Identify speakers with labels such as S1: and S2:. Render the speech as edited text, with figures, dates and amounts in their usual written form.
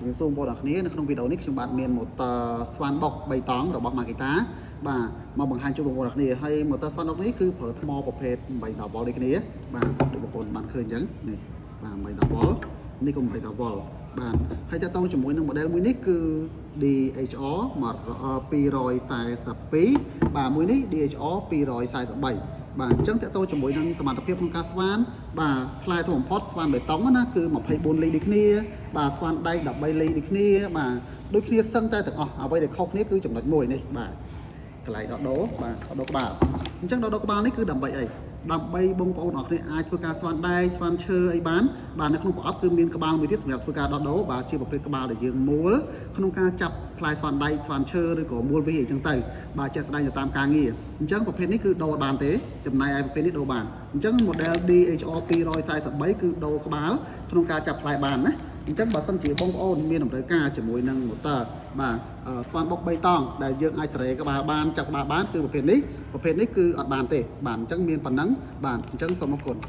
S1: ជំរាបសួរបងប្អូនអរគ្នានៅក្នុងវីដេអូនេះខ្ញុំបាទមាន motor ស្វានបុក3តង់របស់ Makita បាទមកបង្ហាញជូនបងប្អូនអរគ្នាហើយ motor ស្វានបុកនេះគឺប្រើថ្មប្រភេទ8 V ដូចគ្នាបាទដូចបងប្អូនបានឃើញអញ្ចឹងនេះបាទ8 V នេះក៏8 V បាទហើយតើតងជាមួយនឹង model មួយនេះគឺ DHR 242បាទមួយនេះ DHR 243បាទអញ្ចឹងតើតទៅជាមួយនឹងសមត្ថភាពក្នុងការស្វានបាទផ្លែធំបំផុតស្វានបេតុងណាគឺ24លីដូចគ្នាបាទស្វានដែក13លីដូចគ្នាបាទដូចគ្នាសឹងតែទាំងអស់អ្វីដែលខុសគ្នាគឺចំណុចមួយនេះបាទកន្លែងដកដូរបាទដកដូរក្បាលអញ្ចឹងដកដូរក្បាលនេះគឺដើម្បីអីដើម្បីបងប្អូនអរគ្នាអាចធ្វើការស្វានដែកស្វានឈើអីបានបាទនៅក្នុងប្រអប់គឺមានក្បាលមួយទៀតសម្រាប់ធ្វើការដោះដូរបាទជាប្រភេទក្បាលដែលយើងមួលក្នុងការចាប់ផ្លែស្វានដែកស្វានឈើឬក៏មួលវិសអីចឹងទៅបាទជាក់ស្ដែងទៅតាមការងារអញ្ចឹងប្រភេទនេះគឺដូរបានទេចំណែកឯប្រភេទនេះដូរបានអញ្ចឹង model DHR 243គឺដូរក្បាលក្នុងការចាប់ផ្លែបានណាអញ្ចឹងបើសិនជាបងប្អូនមានតម្រូវការជាមួយនឹង motor បាទស្វានបុក3តង់ដែលយើងអាចសេរីក្បាលបានចាប់ក្បាលបានគឺប្រភេទនេះប្រភេទនេះគឺអត់បានទេបាទអញ្ចឹងមានប៉ុណ្ណឹងបាទអញ្ចឹងសូមអរគុណ។